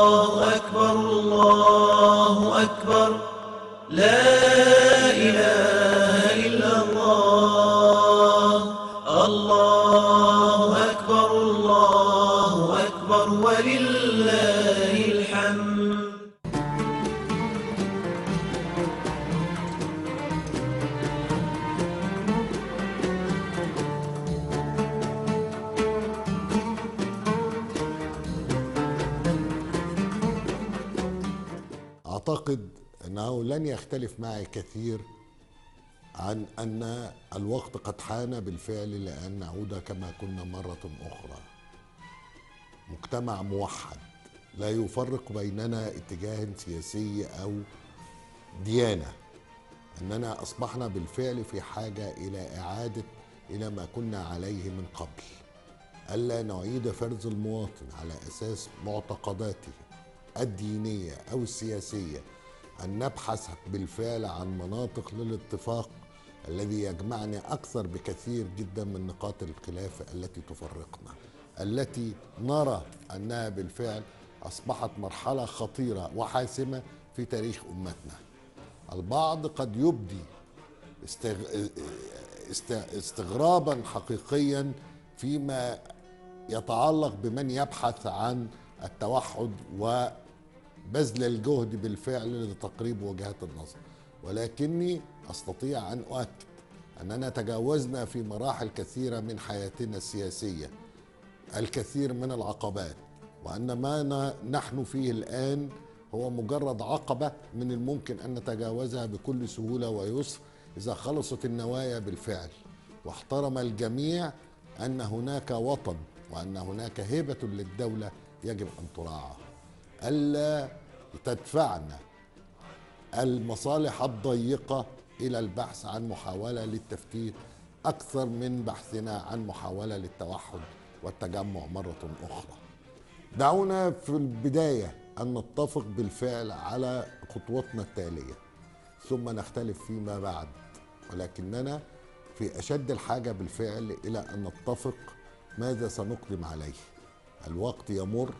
الله أكبر الله أكبر لا إله إلا الله. الله أكبر الله أكبر ولله الحمد. أعتقد أنه لن يختلف معي كثير عن أن الوقت قد حان بالفعل لأن نعود كما كنا مرة أخرى، مجتمع موحد لا يفرق بيننا اتجاه سياسي أو ديانة، أننا أصبحنا بالفعل في حاجة إلى إعادة إلى ما كنا عليه من قبل، ألا نعيد فرز المواطن على أساس معتقداته الدينية أو السياسية، أن نبحث بالفعل عن مناطق للاتفاق الذي يجمعني أكثر بكثير جدا من نقاط الخلاف التي تفرقنا، التي نرى أنها بالفعل أصبحت مرحلة خطيرة وحاسمة في تاريخ أمتنا. البعض قد يبدي استغرابا حقيقيا فيما يتعلق بمن يبحث عن التوحد وبذل الجهد بالفعل لتقريب وجهات النظر، ولكني أستطيع أن أؤكد أننا تجاوزنا في مراحل كثيرة من حياتنا السياسية الكثير من العقبات، وأن ما نحن فيه الآن هو مجرد عقبة من الممكن أن نتجاوزها بكل سهولة ويسر إذا خلصت النوايا بالفعل واحترم الجميع أن هناك وطن وأن هناك هيبة للدولة يجب أن تراعى، ألا تدفعنا المصالح الضيقة إلى البحث عن محاولة للتفتيت أكثر من بحثنا عن محاولة للتوحد والتجمع مرة أخرى. دعونا في البداية أن نتفق بالفعل على خطوتنا التالية ثم نختلف فيما بعد، ولكننا في أشد الحاجة بالفعل إلى أن نتفق ماذا سنقدم عليه. الوقت يمر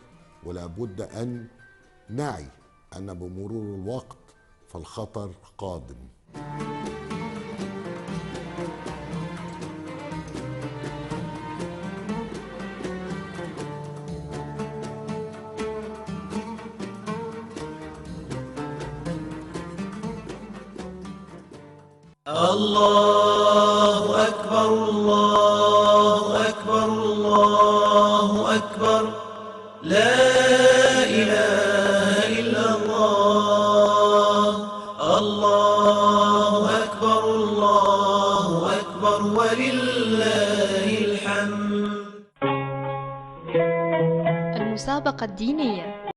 ولا بد أن نعي أن بمرور الوقت فالخطر قادم. الله أكبر الله أكبر الله أكبر لا إله إلا الله. الله أكبر الله أكبر ولله الحمد. المسابقة الدينية.